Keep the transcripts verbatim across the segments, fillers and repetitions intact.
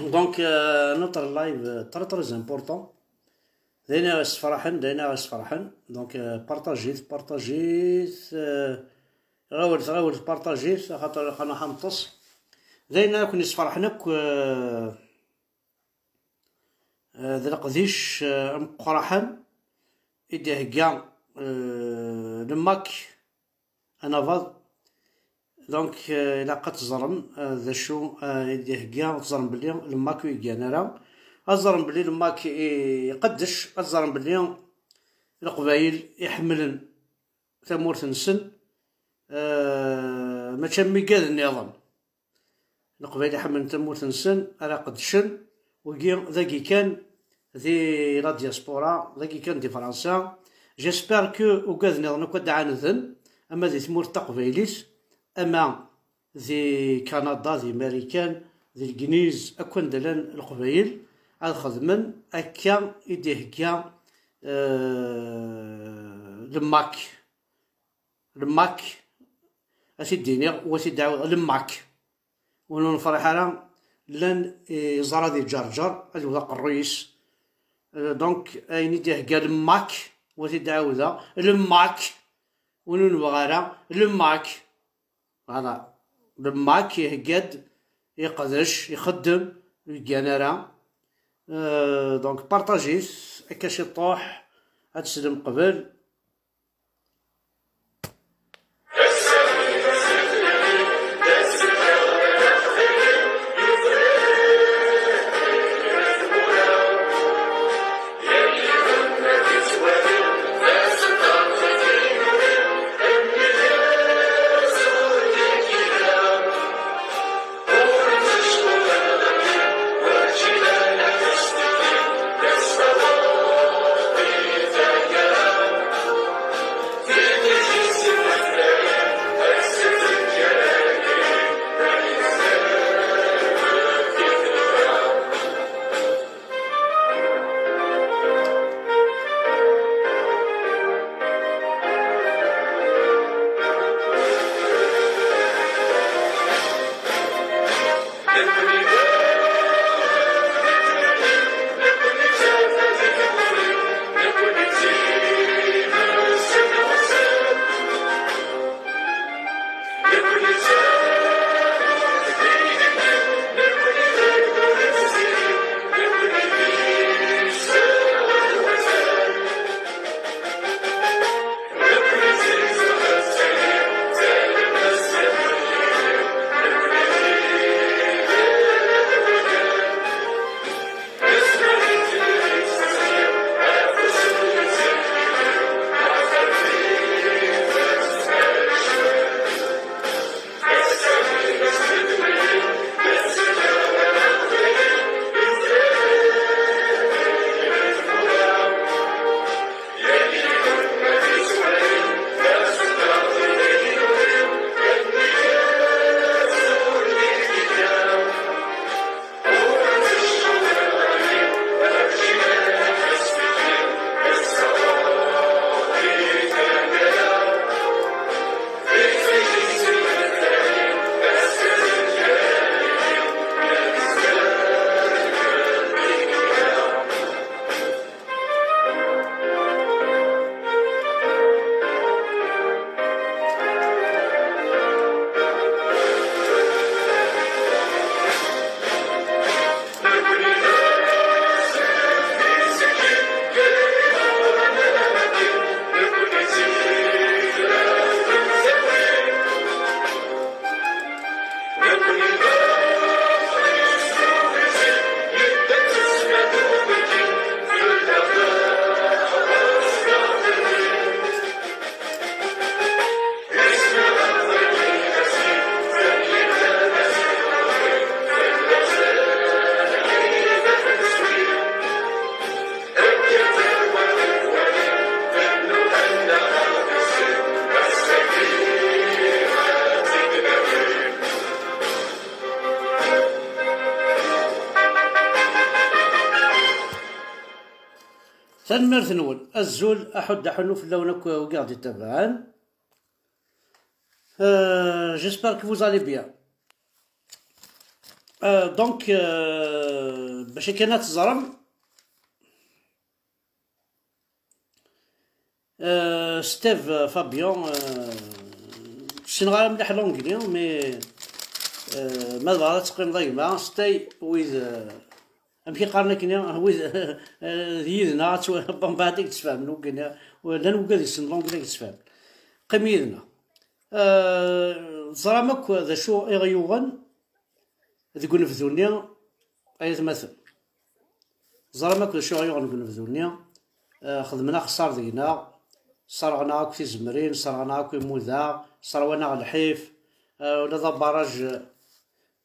Donc, euh, notre live, euh, très, très important. D ayen ara yessefraḥen, d ayen ara yessefraḥen. Donc, euh, partagez-t, partagez-t, euh, ɣawlet, ɣawlet, partagez-t, axaṭer aql-aɣ neṭṭes. D ayen ara ken-yessefraḥen akk, euh, euh, d leqdic, euh, ameqqraḥen i d-ihegga, euh, le Mac. Anabaḍ. Donc, euh, ilaq ad teẓrem, euh, d acu, euh, i d-ihegga, ad teẓrem belli le Mac ur yeggan ara. Ad teẓrem belli le Mac i-, iqeddec, ad teẓrem belli Leqbayel iḥemmlen tamurt-nsen, euh, mačči am igad nniḍen. Leqbayel iḥemmlen tamurt-nsen, ara qeddcen, wigi dagi kan di la diaspora, dagi kan di Fransa. J'espère que ugad nniḍen akk ad d-ɛaneden, ama di tmurt taqbaylit, ama di Kanada, di Marikan, di Legniz, akk anda llan Leqbayel, ad xedmen akka i d-ihegga, euh, le Mac. Le Mac, ad t-id-iniɣ, u ad t-id-ɛawdeɣ, le Mac. Win ur nefriḥ ara, llan, eh, yeẓra di Ǧerǧer, ad iwet aqerruy-is. Euh, donc, ayen i d-ihegga le Mac, u ad t-id-ɛawdeɣ, le Mac. Win ur nebɣi ara, le Mac. Voilà. Le Mac ihegga-d, iqdec, ixeddem, ur yeggan ara. Euh, donc, partagez-t, akka ciṭuḥ, ad teslem qbel. Tanemmirt-nwen. Azul, aḥuddu aḥunnu fell-awen akk wigi ɣ-d-ittabaɛen. Euh, j'espère que vous allez bien. Euh, donc, euh, bac akken ad teẓrem, euh, Steve Fabian, euh, ur ssineɣ ara mliḥ l'anglais, mais, euh, ma tebɣiḍ ad teqqimeḍ a gma, stay with, euh, amek i qqaren akken, wid, euh, d yid-neɣ, ad twa-, mbeɛd ad k-d-sfehmen, llan wigad yessnen l'anglais ad k-d-sfehmen. Qqim yid-neɣ. Euh, teẓram akk d acu i ɣ-yuɣen deg unebdu-nni, ay atmaten. Teẓram akk d acu i ɣ-yuɣen deg unebdu-nni. Eh, xedmen axeṣṣar deg-neɣ, sserɣen-aɣ akk tizemrin, sserɣen-aɣ akk imudaɣ, sserwan-aɣ lḥif, eh, ula d abaraj, eh,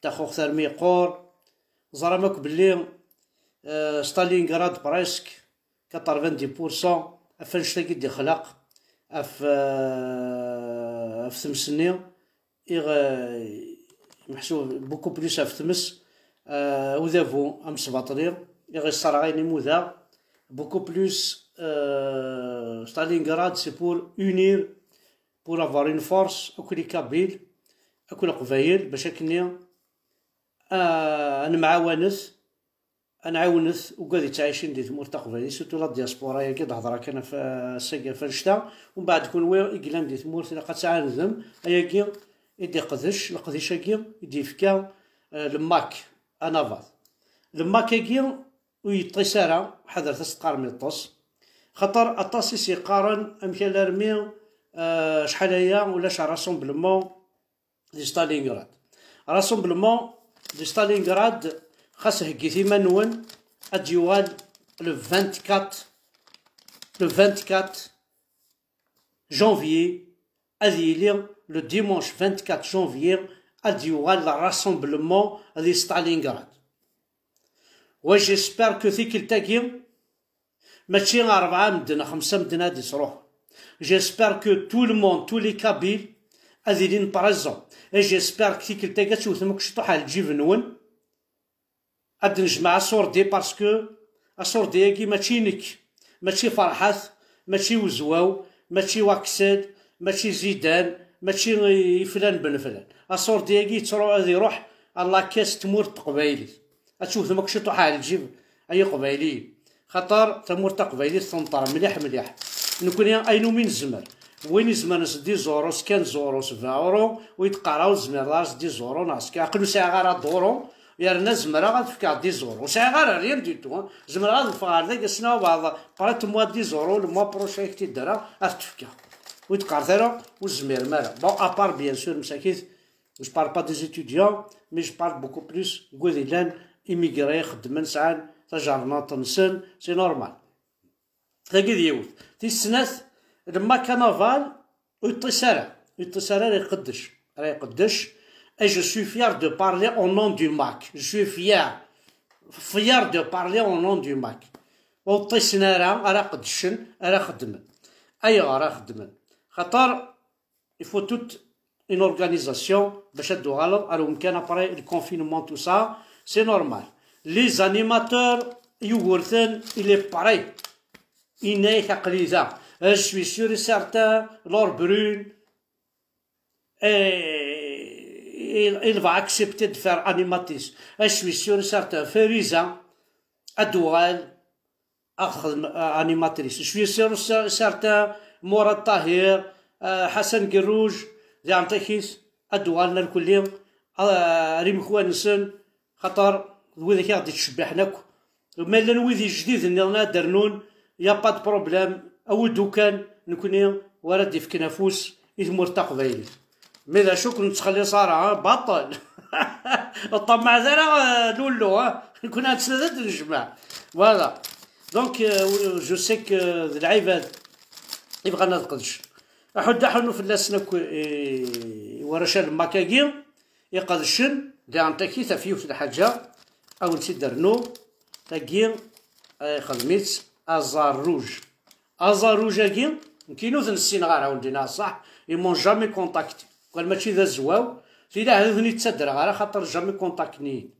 taxuxt armi yeqqur. Teẓram akk belli, eh, Stalingrad presque quatre-vingt-dix pour cent ɣef annect-agi d-ixleq ɣef, eh, ɣef tmes-nni, iɣ-, meḥsub beaucoup plus ɣef tmes, eh, udabu amesbaṭli, iɣ isserɣayen imudaɣ, beaucoup plus, eh, Stalingrad, c'est pour unir, pour avoir une force, akk les Kabyles, akk Leqbayel, bac akkenni, eh, ad nemɛawanet, ad nɛiwnet ugad yettɛicin di tmurt taqbaylit, surtout la diaspora-agi d-hedreɣ kan ɣef, eh, ass-agi ɣef annect-a, umbeɛd kunwi i yellan di tmurt ilaq ad tɛanedem ayagi i d-iqdec, leqdic-agi i d-yefka, eh, le MAK anabaḍ. Le MAK-agi ur yeṭṭis ara, ḥadret ad s-teqqarem yeṭṭes, xaṭer aṭas i s-yeqqaren amek alarmi, eh, acḥal aya ulac rassemblement di Stalingrad. Rassemblement di Stalingrad, xas heggit iman-nwen, ad d-yuɣal le vingt-quatre, le vingt-quatre janvier, ad yili le dimanche vingt-quatre janvier, ad d-yuɣal le rassemblement di Stalingrad. Wa j'espère que tikkelt-agi mačči rebɛa medden, xemsa medden ad d-isruḥ. J'espère que tout le monde, tous les Kabyles, ad ilin présents. Et j'espère que tikkelt-agi ad tewtem akk ciṭuḥ ar lǧib-nwen. Ad d-nejmeɛ aṣurdi, parce que aṣurdi-agi mačči nekk, mačči Ferḥat, mačči Uzwaw, mačči Waksed, mačči Zidan, mačči i flan ben flan. Aṣurdi-agi yettru-, ad iruḥ ar la caisse n tmurt teqbaylit. Ad tewtem akk ciṭuḥ ar lǧib, ay iqbayliyen. Xaṭer tamurt taqbaylit tenṭer mliḥ mliḥ. Nekni ayen umi nezmer. Win izemren s dix euros, quinze euros, vingt euros, ur yi-d-qqar ara ur tezmireḍ ara s dix euros, neɣ s, aql ur sɛiɣ ara d euros, yerna zemreɣ ad fkeɣ dix euros. Ur sɛiɣ ara rien du tout, hein. Zemreɣ ad ffɣeɣ ar dagi, ass-nni wabɛaḍ, prête-moi dix euros, le mois prochain ad k-t-id-rreɣ, ad t-fkeɣ. Ur yi-d-qqaret ara ur tezmirem ara. Bon, à part, bien sûr, msakit, je parle pas des étudiants, mais je parle beaucoup plus n wid yellan immigrés, xeddmen, sɛan tajernaḍt-nsen, c'est normal. Tagi d yiwet. Tis snat, le MAK anabaḍ ur yeṭṭis ara, ur yeṭṭis ara, ara iqeddec, ara iqeddec. Et je suis fier de parler au nom du MAK. Je suis fier, fier de parler au nom du MAK. Ur ṭṭisen ara, ara qeddcen, ara xeddmen. Ayɣer ara xeddmen? Xaṭer il faut toute une organisation باش ad d-tuɣaleḍ ar umkan, après le confinement, tout ça, c'est normal. Les animateurs, Yugurten, il est prêt. Yenna-yak aql-i da. Je suis sûr et certain, Laure Brune, et il, il va accepter de faire animatrice. Je suis sûr et certain, Fariza, ad d-tuɣal ad texdem, euh, animatrice. Je suis sûr, cer-, certain, Murad Tahir, euh, Ḥasan Gerruj, di ɛenṭakit, ad d-uɣalen irkelli, euh, ar imekwan-nsen, xaṭer d widak i ɣ-d-ittcebbiḥen akk. Ma llan wid ijdiden nniḍen ad d-rnun, y a pas de problème, awi-d ukan, nekni, wara d-ifken afus i tmurt taqbaylit. Mais d acu, ur nettxelliṣ ara, hein, baṭel. Ur ṭṭamaɛet ara, euh, Lullu, hein. Nekni ad tt-, ad t-nejmeɛ. Voilà. Donc, euh, je sais que d lɛibad i bɣan ad qedcen. Aḥuddu aḥunnu fell-asen akk, eh, i warrac n le MAK-agi iqedcen, di ɛenṭakit ɣef yiwet n lḥaǧa, ad wen-tt-id-rnuɣ, tagi, eh, ixdem-itt Aẓar Rouge. Aẓar Rouge-agi, nekkini ur ten-ssineɣ ara, wen-d-iniɣ ṣṣeḥ, ils m'ont jamais contacté. Uqal mačči d Azwaw, tili ahat ur ten-id-ttadreɣ ara, xaṭer jamais contacten-iyi.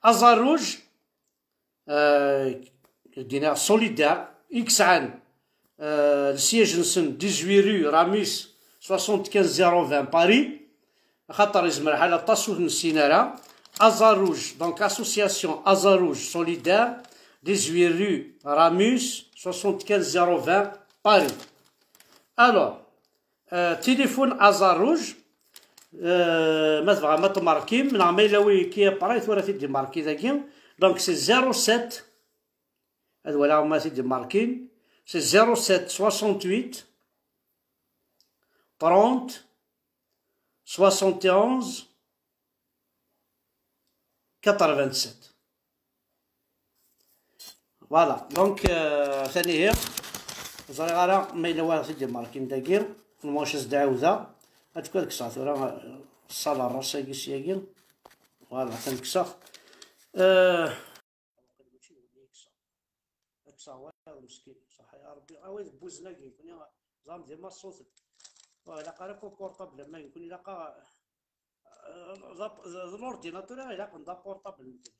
Aẓar Rouge, euh, d-iniɣ solidaire, i yesɛan, euh, le siège-nsen dix-huit rue Ramus, soixante-quinze zéro vingt Paris, axaṭer yezmer lḥal aṭas ur ten-nessin ara, Azar Rouge, donc association Azar Rouge Solidaire, dix-huit rue Ramus, soixante-quinze zéro vingt, Paris. Alors, euh, téléphone Azar Rouge, euh, ma tebɣam ad tmarkim, neɣ ma yella wi ki appareil tura t-id-imarki dagi. Donc c'est zéro sept, ad walaɣ ma t-id-imarkin, c'est zéro sept soixante-huit trente soixante et onze quatre-vingt-sept. Voilà, donc, euh, atan ihi. Ur ẓriɣ ara ma yella wayeḍ i d-imarkin dagi. Lmuc as-d-ɛiwdeɣ. Ad tkun ad kkseɣ tura, euh, ṣṣala ras-agi s yagi. Voilà, atan kkseɣ. Euh, mačči d win i kkseɣ. Ad kkseɣ wayeḍ meskin. Ṣaḥa ya Rebbi. A wid n wuzen-agi, nekni ẓer di ma ṣṣut. Wa, ilaq ara ku portable, ma nekni ilaq ara, euh, d ap-, d, d l'ordinateur i ilaqen d aportable nekni.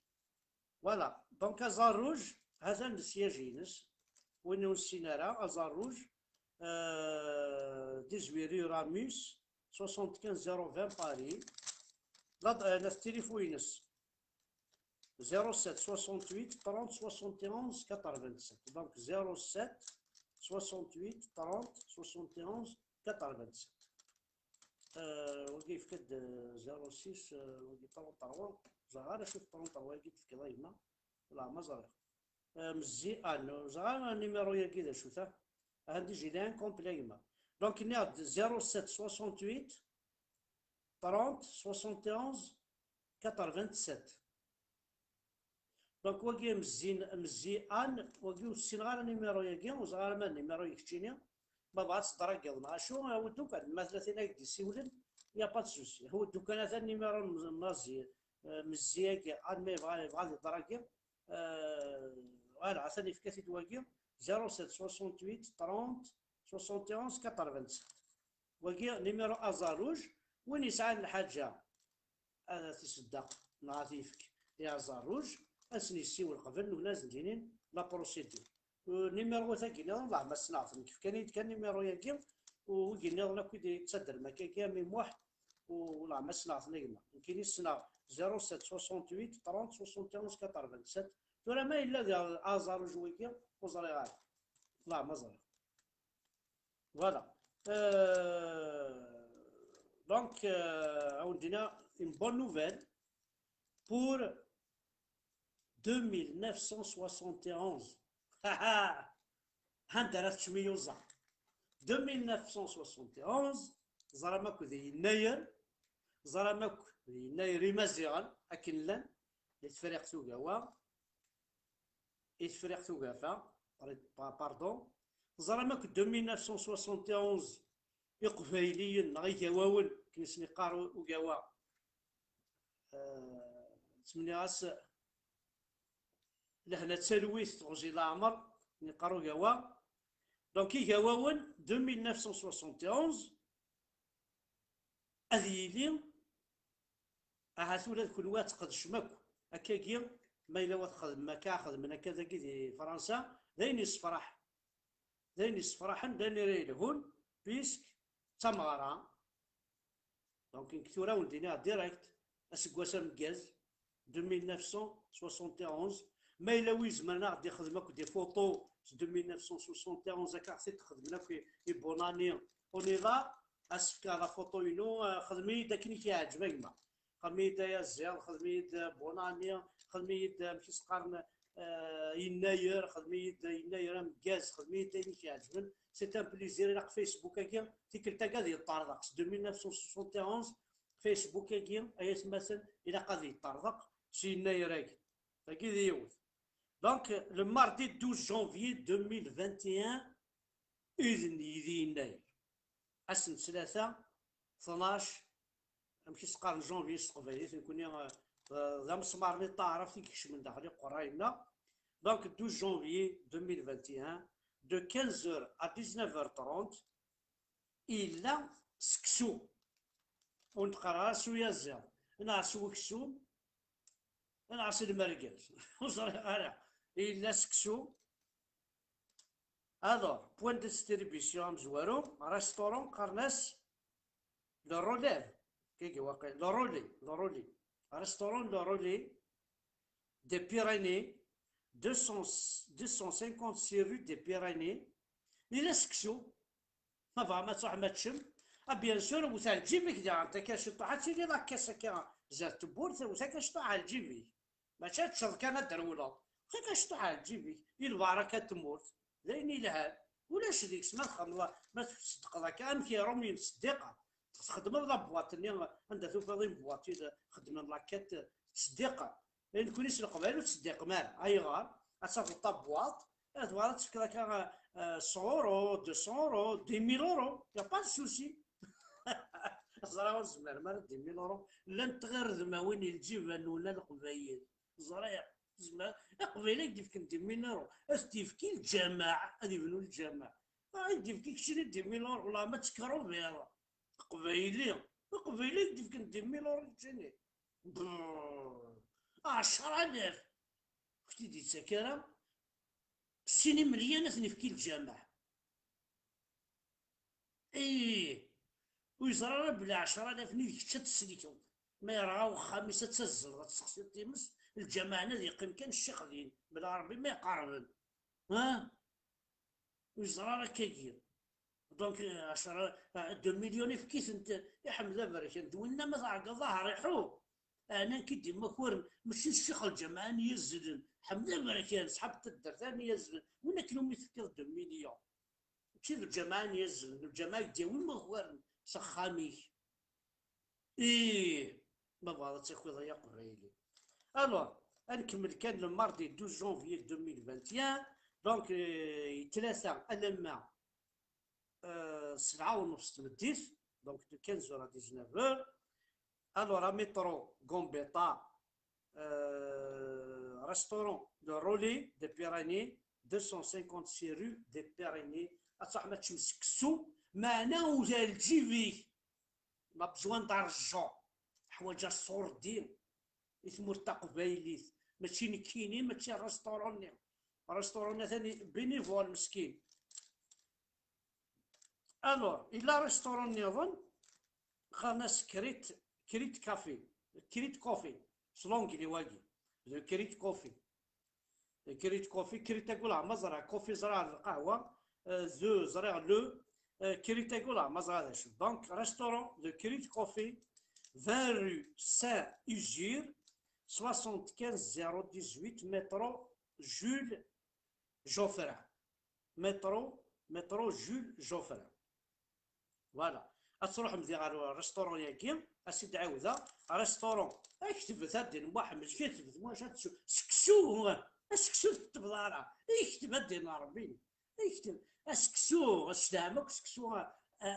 Voilà. Donc, Azar Rouge, hatan le siège-ines. Win ur nessin ara, Azar Rouge, euh, dix-huit rue Ramus, soixante-quinze zéro vingt Paris. Là, euh, le téléphone-ines. Zéro sept soixante-huit trente soixante et onze quatre-vingt-sept. Donc, zéro sept soixante-huit trente soixante et onze quatre-vingt-sept. Euh, wagi yefka-d, euh, zéro six, euh, wagi trente-trois. Ẓer ara, cuf trente-trois-agi d-tefkiḍ a yemma. Wala ma ẓriɣ. Euh, mezzi, ah, non, ẓer ara numéro-yagi d acu-t, ah. Andi j'ai un complet a yemma. Donc, nniɣ-d zéro sept soixante-huit trente soixante et onze quatre-vingt-sept. Donc, wagi mezzi, mezzi Anne, wagi ur ssineɣ ara numéro-yagi, ur ẓriɣ ara ma d numéro-ik keččini. Ma bɣa ad tedragiḍ, neɣ acu, awi-d ukan, ma tella tin ay d-isiwlen, y a pas de souci. Awi-d ukan atan numéro n Mazi, euh, mezzi-agi, Anne, ma yebɣa, yebɣa ad idragi, euh, voilà, atan yefka-t-id wagi, zéro sept soixante-huit trente soixante et onze quatre-vingt-sept. Wagi numéro Azar Rouge, win yesɛan lḥaǧa ad t-iṣeddeq neɣ ad t-yefk i Azar Rouge, ad sen-yessiwel qbel, nukni ad sen-d-inin la procédure. Euh, numéro-tagi nniḍen, Allah ma ssneɣ-ten, nekk fkan-iyi-d kan numéro-yagi, u wigi nniḍen akk i d-yettadren akkagi, a Mi Muḥ, u Allah ma ssneɣ-ten a gma. Nekkini ssneɣ zéro sept soixante-huit trente soixante et onze quatre-vingt-sept. Tura ma yella d Azar Rouge wigi, ur ẓriɣ ara. Allah ma ẓriɣ. Voilà. Euh, donc, euh, on dit une bonne nouvelle pour deux mille neuf cent soixante et onze. Anda ara teččem i yuẓa. Deux mille neuf cent soixante et onze, ẓram akk d yennayer, ẓram akk d yennayer imaziɣen, akken llan, di Tefriqt Ugafa, i Tefriqt Ugafa, pa-, pardon. Teẓram akk deux mille neuf cent soixante et onze Iqbayliyen neɣ Igawawen, akken i sen-iqqar U-, Ugawa. Euh, ttmenniɣ-as lehna d talwit, teɣzi leɛmer, akken iqqar Ugawa. Donc, Igawawen, deux mille neuf cent soixante et onze, ad yili, ahat ula d kunwi ad tqedcem akk. Akkagi, ma yella wa txedmem akka, xedmen akka dagi di Fransa, d ayen yessefraḥen. D ayen yessefraḥen, d ayen ara yelhun, puisque d tameɣra. Donc, nekk tura wen-d-iniɣ direct, aseggas ameggaz, deux mille neuf cent soixante et onze. Ma yella wi izemren ad ɣ-d-ixdem akk des photos s deux mille neuf cent soixante et onze, akka ɣ-t-id-xedmen akk i, i bonne année. On y va, asefk la photo-inu, eh, xdem-iyi-d akken i k-iɛǧeb a gma. Xdem-iyi-d ay aziḍ, xdem-iyi-d bonne année, xdem-iyi-d amek i s-qqaren, eh, yennayer, xdem-iyi-d yennayer ameggaz, xdem-iyi-d ayen i k-iɛeǧben. C'est un plaisir, ilaq Facebook-agi, tikkelt-agi ad yeṭṭerḍeq. S deux mille neuf cent soixante et onze, Facebook-agi, ay atmaten, ilaq ad yeṭṭerḍeq s yennayer-agi. Tagi d yiwet. Donc, le mardi douze janvier deux mille vingt et un, i d, i d yennayer. Ass n ttlata, tnac, amek i s-qqaren janvier s teqbaylit, nekkni, eh, d amesmar-nni n taɛrabt i ikecmen daxel iqerray-nneɣ. Donc, douze janvier deux mille vingt et un, de quinze heures à dix-neuf heures trente, illa seksu. Ur neqqar ara s uyaziḍ, neɣ s weksum, neɣ s lmergaz. Ur ẓriɣ ara. Illa seksu. Alors, point de distribution amezwaru, restaurant, qqaren-as Le Relève. Kiki waqil, Le Relais, Le Relais. Restaurant Le Relais des Pyrénées, deux cent, deux cent cinquante-six rue des Pyrénées. Yella seksu. Ma tebɣam ad tṛuḥem ad teččem, ah, bien sûr, wet ar lǧib-ik daɣen, akka ciṭuḥ, ad tili la caisse akka zdat tewwurt, wet akka ciṭuḥ ar lǧib-ik. Mačči ad teččeḍ kan ad d-trewleḍ. Wet akka ciṭuḥ ar lǧib-ik, i lbaraka n tmurt, d ayen yelhan. Ulac deg-s ma txedmeḍ, ma tṣeddqeḍ akka, amek Iṛumyen ttṣeddiqen. Txedmeḍ la boîte-nni, anda tufiḍ une boîte i xedmen la caisse, ttṣeddiqen. Nekkni s Leqbayel ur ttṣeddiqem ara. Ayɣer? Ad tafeḍ tabwaṭ, ad tebɣiḍ ad tefkeḍ akka, euh, cent euros, deux cents euros, dix mille euros. Y a pas de souci. Ẓriɣ ur tzemrem ara dix mille euros. Llant tɣirdmawin i lǧiba-nwen a Leqbayel. Ẓriɣ. Tzemrem. Iqbayliyen i k-d-yefken dix mille euros. Ad t-yefk i lǧameɛ, ad ibnu lǧameɛ. Ah, i k-d-yefk keččini dix mille euros, la ma tekkrubiḍ. Aqbayli, aqbayli i k-d-yefken dix mille euros keččini. Brrr. Ɛecra alaf. Ur k-t-id-yettak ara. Sin imelyan ad ten-yefk i lǧameɛ. Ih. Ur yeẓra ara belli ɛecra alaf-nni d kečč ad tesselkeḍ. Ma yerɣa uxxam-is ad tazzleḍ ad tessexsiḍ times, lǧameɛ-nni ad yeqqim kan ccix din, bla Ṛebbi ma iqerben. Ha? Ur yeẓra ara akkagi. Donc, euh, ɛecra, euh, deux millions efk-itent i Ḥmed Aberkan. D winna ma tɛeggeḍ ḍaher iḥu. Ɛnan ki d-imakaren, mačči d ccix lǧameɛ n yazzlen. Ḥmed Aberkan, ṣḥab taddart n yazzlen. Win akken umi tefkiḍ deux millions. Mačči d lǧameɛ n yazzlen, d lǧameɛ i k-d-yawi imakaren s axxam-ik. Ih, ma tebɣiḍ ad takiḍ ay aqbayli. Alors, ad nkemmel kan le mardi douze janvier deux mille vingt et un. Donc, euh, tlata alamma, euh, sebɛa u nef s tmeddit, donc de quinze heures à dix-neuf heures. Alors, à métro Gambetta, euh, restaurant Le Relais des Pyrénées, deux cent cinquante-six rue des Pyrénées. Ad tṛuḥem ad teččem seksu, meɛna ur d lǧib-ik. Ma besoin d'argent, ḥwaǧeɣ ṣṣurdi i tmurt taqbaylit, mačči nekkini, mačči restaurant-nni. Restaurant-nni atan bénévole, meskin. Alors, yella restaurant nniḍen, qqaren-as Crit, Crit Café, Crit Coffee, s l'anglais wagi, le Crit Coffee. Crit Coffee, Crit agul ma ẓriɣ, coffee ẓriɣ d lqahwa, euh, the ẓriɣ le, euh, Crit agul ma ẓriɣ d acu. Donc, restaurant de Crit Coffee, vingt rue Saint-Usure, soixante-quinze zéro dix-huit, métro Jules Joffrin. Métro, métro Jules Joffrin. Voilà. Ad tṛuḥem di ɣer restaurant-yagi, ad s-id-ɛiwdeɣ, restaurant. Ktbet a ddin Muḥemmed, ktbet Muḥemmed, seksu, seksu, seksu teṭṭbeḍ ara. Kteb a ddin Ṛebbi. Kteb, aseksu, ssedɛem akk seksu, a, a,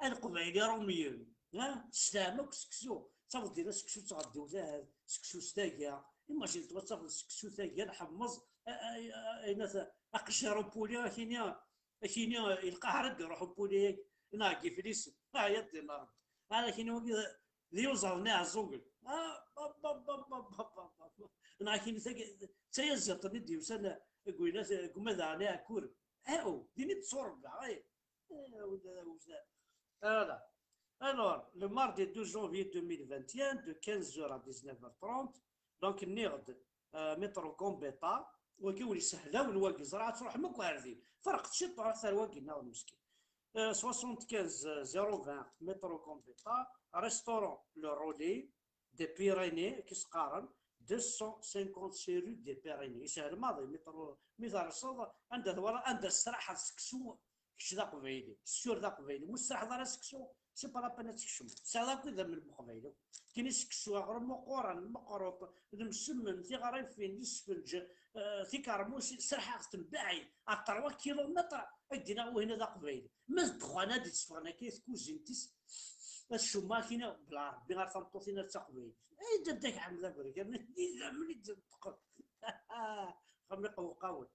a Leqbayel Iṛumyen. Ha? Ssedɛem akk seksu. Tafeḍ din aseksu d tɣeddiwt, ahat, seksu s taga. Imagine-toi tafeḍ seksu taga, nḥemmeẓ, a, a, a, a, aqejjir upuli, akini, akini, i Lqahiṛa ad d-iṛuḥ upuli-agi, neɣ deg Iflis, ah, ya ddin Ṛebbi. Ara akini wagi d, d iyuzaḍ-nni Iɛeẓẓugen. Ah, ba, ba, ba. Neɣ akini tagi, d tayaziḍt-nni d-yusan deg winat, deg umadaɣ-nni Iɛekkuren. Aw, din i d-ttuṛebbaɣ, ay. Eh, wid-, wid-, Voilà. Alors, le mardi douze janvier deux mille vingt et un, de quinze heures à dix-neuf heures trente, donc, nniɣ-d, euh, métro Gambetta, wagi ur isehel ara wagi, ẓriɣ ad tṛuḥem akk ar din. Ferqet ciṭuḥ, ar wagi, nniɣ-d meskin. Euh, soixante-quinze zéro vingt, métro Gambetta, restaurant Le Relais, des Pyrénées, i s-qqaren, deux cent cinquante-six rue des Pyrénées. Yeshel maḍi, mi tru-, mi terseḍ, anda twalaḍ, anda tesraḥeḍ seksu, kečč d aqbayli, sûr d aqbayli. Mu tesraḥeḍ ara seksu, c'est pas la peine ad tkecmeḍ. Tesɛiḍ akk idammen n uqbayli. Kini seksu, aɣrum meqqren, meqruṭ, d msemmen, tiɣrifin, d isfenǧ, eh, tikermusin, sraḥeɣ-ten baɛid, à trois kilomètres, ad k-d-iniɣ wihin d aqbayli. Ma d ddexxan ad d-itteffɣen akka i tkuzint-is, ad cummeɣ akini, bla Rebbi, ar tameṭṭut-in ar d taqbaylit. Ay, d adda Ḥmed Aberkan, d idammen i d-ineṭqen. Xam iqewqawen.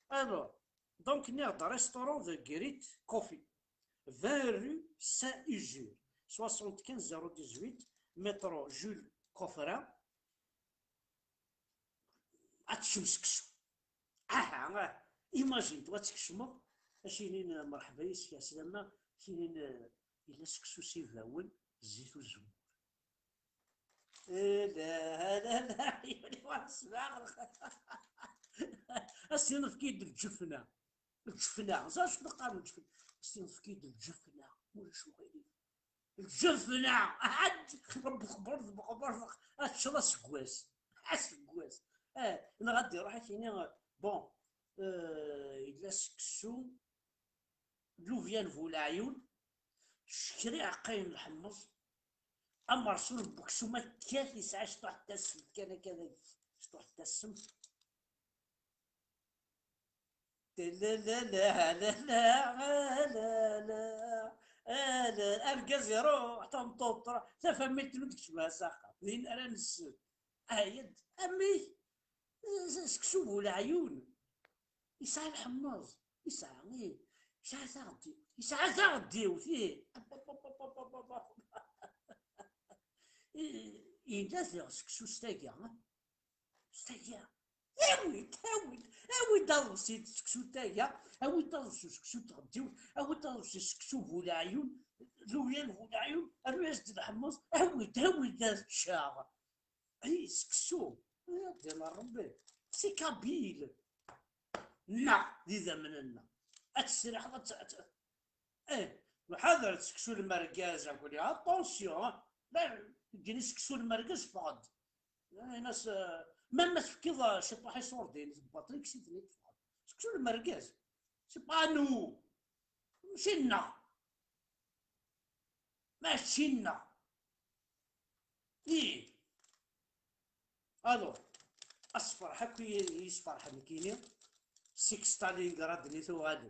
Alors, donc, nniɣ-d restaurant de Great Coffee, vingt rue Saint-Usure, soixante-quinze zéro dix-huit, métro Jules Coffrin. Ad teččem seksu. Aha, ah, imagine-toi, ad tkecmeḍ, ad k-inin, eh, merḥba yes-k, ɛeslama, ad k-inin, eh, yella seksu s ibawen, zzit uzemmur. Ala, ala, ala, yuli wa ssbeɣ. As-tiniḍ efk-iyi-d lǧefna. Lǧefna. Ẓer acu neqqar lǧefna. As-tiniḍ efk-iyi-d lǧefna. Ulac uɣilif. Lǧefna. Ɛad. Rebbex, berdex, berdex. Ad teččeḍ aseggas. Aseggas. Eh, neɣ ad d-iruḥ ad k-yini, bon, eh, yella seksu, lubyan bu leɛyun, ckriɛ qqayen lḥemmeẓ, amerṣul n weksum akka yesɛa cṭuḥ n tasemt kan akka dagi, cṭuḥ n tasemt. La, la, la, la, la, la, la, la. Argaz iruḥ, tameṭṭut truḥ, tafamilt-nni tekcem s axxam. Din ara nessen. Ayen, amek? Seksu bu leɛyun. Yesɛa lḥemmeẓ. Yesɛa, ih. Yesɛa taɣeddiwt. Yesɛa taɣeddiwt, ih. Yella diɣ seksu s tagi, ha? S tagi. Awi-d, awi-d, awi-d aḍebsi seksu tagi, awi-d aḍebsi seksu tɣeddiwt, awi-d aḍebsi seksu bu leɛyun, luyal bu leɛyun, rnu-as-d lḥemmeẓ, awi-d, awi-d ad ččeɣ. Ay, seksu. Ay, ad d-ineɣ Rebbi. C'est kabyle. Nneɣ d idammen-nneɣ. Ad tesriḥeḍ, ad tt-, ad tt-, eh, ḥader seksu lmergaz, akuli. Attention, ah. La, ǧǧini seksu lmergaz, ffeɣ-d. Ini-as, eh, même ma tefkiḍ, eh, ciṭuḥ iṣurdiyen, tebbaṭel, kkes-iten-id, ffeɣ-d. Seksu lmergaz. C'est pas nous. Mačči nneɣ. Mačči nneɣ. Ih. Alors, asefreḥ akk i, i yesferḥen nekkini, seg Stalingrad-nni tuɣal-d.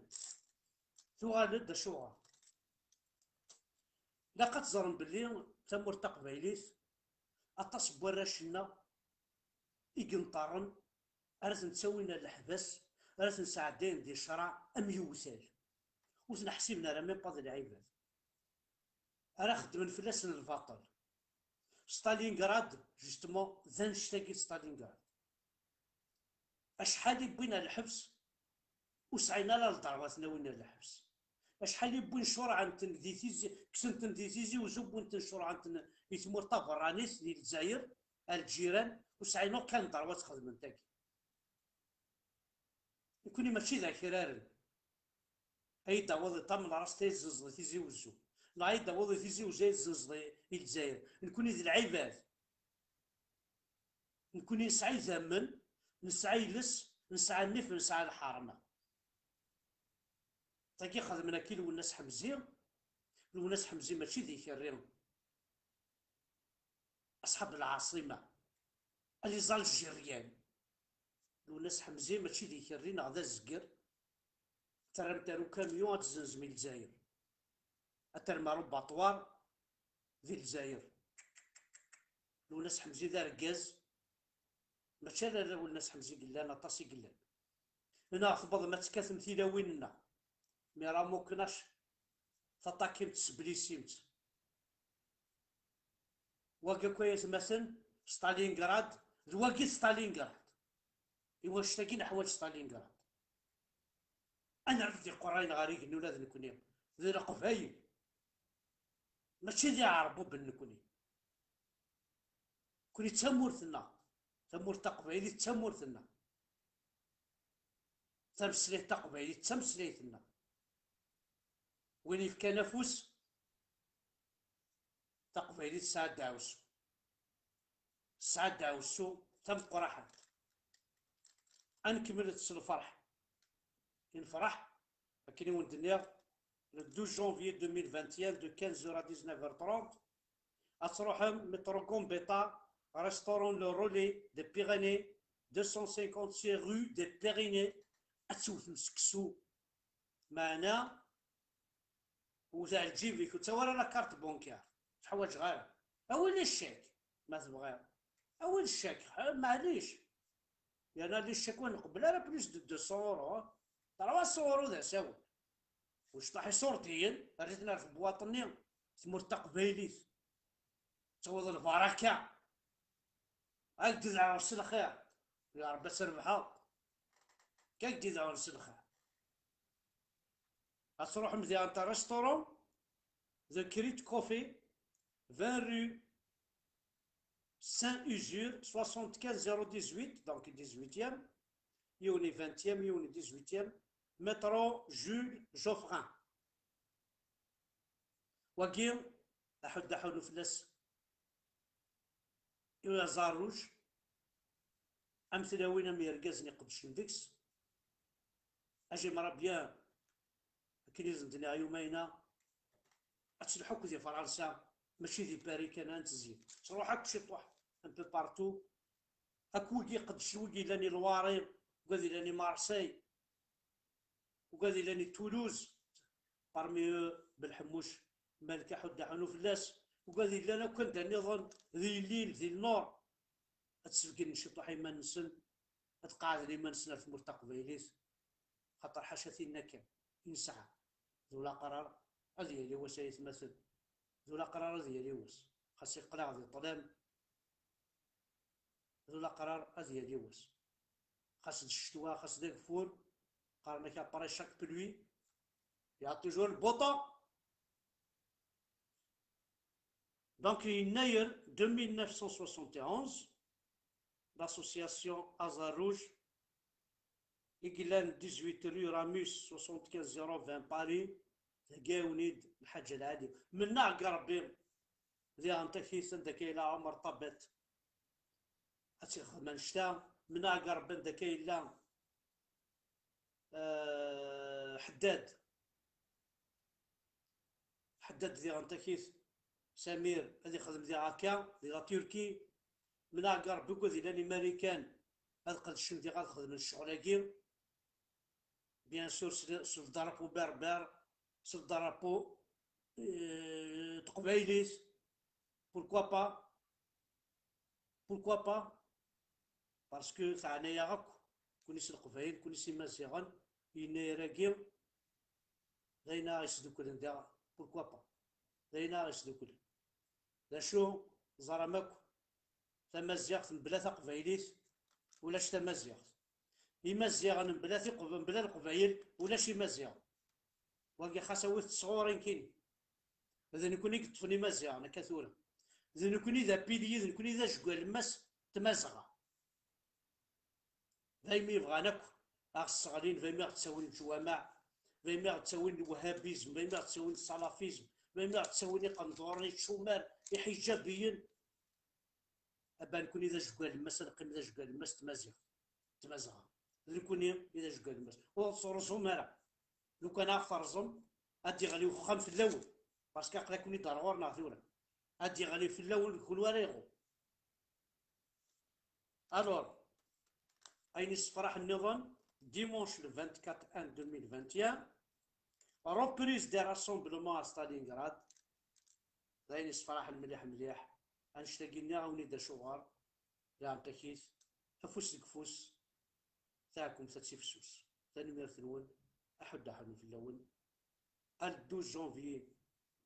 Tuɣal-d acuɣer? Ilaq ad teẓrem belli tamurt taqbaylit, aṭas n warrac-nneɣ i yenṭerren, ara ten-ttawin ar leḥbas, ara ten-sɛeddayen di ccṛeɛ am yiwtal. Ur ten-ḥsiben ara même pas d lɛibad. Ara xeddmen fell-asen lbaṭel. Stalingrad, justement, d annect-agi d Stalingrad. Acḥal i wwin ar lḥebs, ur sɛin ara lderba ad ten-awin ar lḥebs. Acḥal i wwin curɛen-ten di Tizi, kksen-ten di Tizi Uzzu, wwin-ten curɛen-ten i tmurt taberranit, di Lezzayer, ar lǧiran, ur sɛin aucun lderba ad xedmen tagi. Nekkni mačči d akraren. Ay d-tawiḍ iṭam n ras, ay d-tezzenzeḍ i Tizi Uzzu. Neɣ ay d-tawiḍ i Tizi Uzzu, ay d-tezzenzeḍ i, i Lezzayer. Nekkni d lɛibad. Nekkni nesɛa idammen, nesɛa iles, nesɛa nnif, nesɛa lḥerma. Tagi xedmen akka i Lwennas Ḥemzi. Lwennas Ḥemzi mačči d ikerri. Aṣḥab lɛaṣima, les Algériens. Lwennas Ḥemzi mačči d ikerri neɣ d azger. Terram-t ar ukamyun ad t-tzenzem i Lezzayer. Ad terrem ar ubaṭwar di Lezzayer. Lwennas Ḥemzi d argaz. Mačči ala Lwennas Ḥemzi i yellan, aṭas i yellan. Neɣ tebɣam ad tekkatem tilawin-nneɣ. Mi ara muknac, taṭakimt, tesblissimt. Wagi akk ay atmaten, Stalingrad, d wagi d Stalingrad. I wannect-agi neḥwaǧ Stalingrad. Ad nerr-d iqerrayen ɣer igenni ula d nekkni. D Leqbayel. Mačči d Iɛerbuben nekkni. Nekkni d tamurt-nneɣ. Tamurt taqbaylit d tamurt-nneɣ. Tameslayt taqbaylit d tameslayt-nneɣ. Win yefkan afus, taqbaylit tesɛa ddeɛwessu. Tesɛa ddeɛwessu tameqqraḥant. Ad nkemmlet s lferḥ. I nefṛeḥ, akken i wen-d-nniɣ, le douze janvier deux mille vingt et un, de quinze heures à dix-neuf heures trente, ad truḥem métro Gambetta, restaurant Le Relais des Pyrénées, deux cent cinquante-six rue des Pyrénées, ad tewtem seksu. Meɛna, wwet ar lǧib-ik, ur ttawi ara la carte bancaire. Ur ḥwaǧeɣ ara. Awi-d chèque, ma tebɣiḍ. Awi-d chèque, ha, maɛlic. Yerna les chèques ur nqebbel ara plus de deux cents euros, ha. Trois cents euros d asawen. Wicṭaḥ iṣurdiyen, err-iten ar tebwaṭ-nni, tmurt taqbaylit. Ttawiḍ lbaraka. Ad k-d-idɛu s lxir. Ya Ṛebbi ad trebḥeḍ. Ad k-d-idɛu s lxir. Ad truḥem diɣen ar restaurant, The Crit Coffee, vingt rue Saint-Usure, soixante-quinze zéro dix-huit, donc dix-huitième, yiwen i vingtième, yiwen i dix-huitième, métro Jules Geoffrin. Wagi, aḥuddu aḥunnu fell-as i uyaẓar rouge, am tlawin am yergazen iqeddcen deg-s. J'aimerais bien, akken i d-nniɣ yumayna, ad telḥu akk di Fransa, mačči di Paris kan ad ntezzi. Tṛuḥ akk ciṭuḥ, un peu partout. Akk wigi iqeddcen, wigi yellan i Loire, wigi yellan i Marseille, wigi yellan i Toulouse, parmi eux Belḥemmuc, Malek aḥuddu aḥunnu fell-as, wigi yellan akk anda nniḍen, di Lille, di Nord, ad sbeggen ciṭuḥ iman-nsen, ad qeɛden iman-nsen ar tmurt taqbaylit, xaṭer ḥaca tinna kan i nesɛa. D ulaqrar ad yali wass ay atmaten, d ulaqrar ad yali wass. Xas iqleɛ di ṭṭlam, d ulaqrar ad yali wass. Xas d ccetwa, xas d ageffur, qqaren-ak après chaque pluie, il y a toujours le beau temps. Donc, yennayer deux mille neuf cent soixante et onze, l'association Azar Rouge, i yellan dix-huit rue Ramus, soixante-quinze zéro vingt Paris, thegga-yawen-id Lḥaǧa Lɛali. Mennaɣ deg Rebbi, diɣen takit anda akka yella Ɛumer Ṭabat, ad tt-ixdem annect-a. Mennaɣ deg Rebbi anda akka yella, eh, Ḥeddad. Ḥeddad diɣen takit, Samir ad ixdem diɣ akka, di la Turquie. Mennaɣ deg Rebbi, wigad yellan i Marikan, ad qedcen diɣ ad xedmen ccɣel-agi. Bien sûr, s, s le drapeau berbère, s le drapeau, euh, teqbaylit. Pourquoi pas? Pourquoi pas? Parce que teɛna-yaɣ akk, kuni s Leqbayel, kuni s Imaziɣen, yennayer-agi d ayen ara ɣ-isduklen daɣ, pourquoi pas? D ayen ara ɣ-isduklen. D acu, teẓram akk, tamaziɣt mebla taqbaylit, ulac tamaziɣt. Imaziɣen mebla tiqb-, mebla Leqbayel, ulac Imaziɣen. Wagi xas awit-t sɣur-i nekkini. D nekkni i yeṭṭfen Imaziɣen akka tura. D nekkni i d apilyi, d nekkni i d ajgu alemmas n Tmazɣa. D aymi bɣan akk a ɣ-sseɣlin, d aymi ɣ-ttawin leǧwameɛ, d aymi ɣ-ttawin lewhabizm, d aymi ɣ-ttawin ṣṣalafizm, d aymi ɣ-ttawin iqenduren, iččumar, iḥiǧabiyen. Aba nekkni d ajgu alemmas, ad neqqim d ajgu alemmas n Tmaziɣt, n Tmazɣa. D nekkni i d ajgu alemmas. Ur tettruẓum ara. Lukan a ɣ-terẓem, ad d-iɣli uxxam fell-awen. Parce que aql-aken-id ar ɣur-neɣ tura. Ad d-iɣli fell-awen, d kunwi ara iɣu. Alors, ayen issefraḥen nniḍen, dimanche le vingt-quatre un deux mille vingt et un, reprise des rassemblements à Stalingrad. D ayen issefraḥen mliḥ mliḥ. Annect-agi nniɣ-awen-id acuɣer. Daɣen takit, afus deg ufus, taɛkumt ad tifsus. Tanemmirt-nwen, aḥuddu aḥunnu fell-awen. A le douze janvier,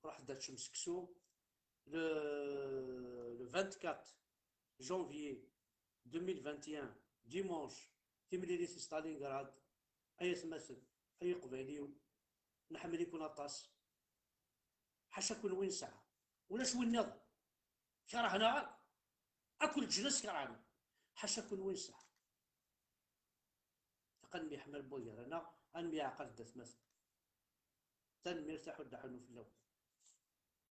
ruḥet ad teččem seksu. Le, le vingt-quatre janvier deux mille vingt et un, dimanche, timlilit i Stalingrad. Ay atmaten, ay iqbayliyen, nḥemmel-iken aṭas. Ḥaca kunwi nesɛa, ulac win nniḍen. Kerhen-aɣ akk. Akk leǧnas kerhen. Ḥaca kunwi nesɛa. Ilaq ad nemyeḥmal bugar-aneɣ, ad nemyeɛqal d atmaten. Tanemmirt, aḥuddu aḥunnu fell-awen.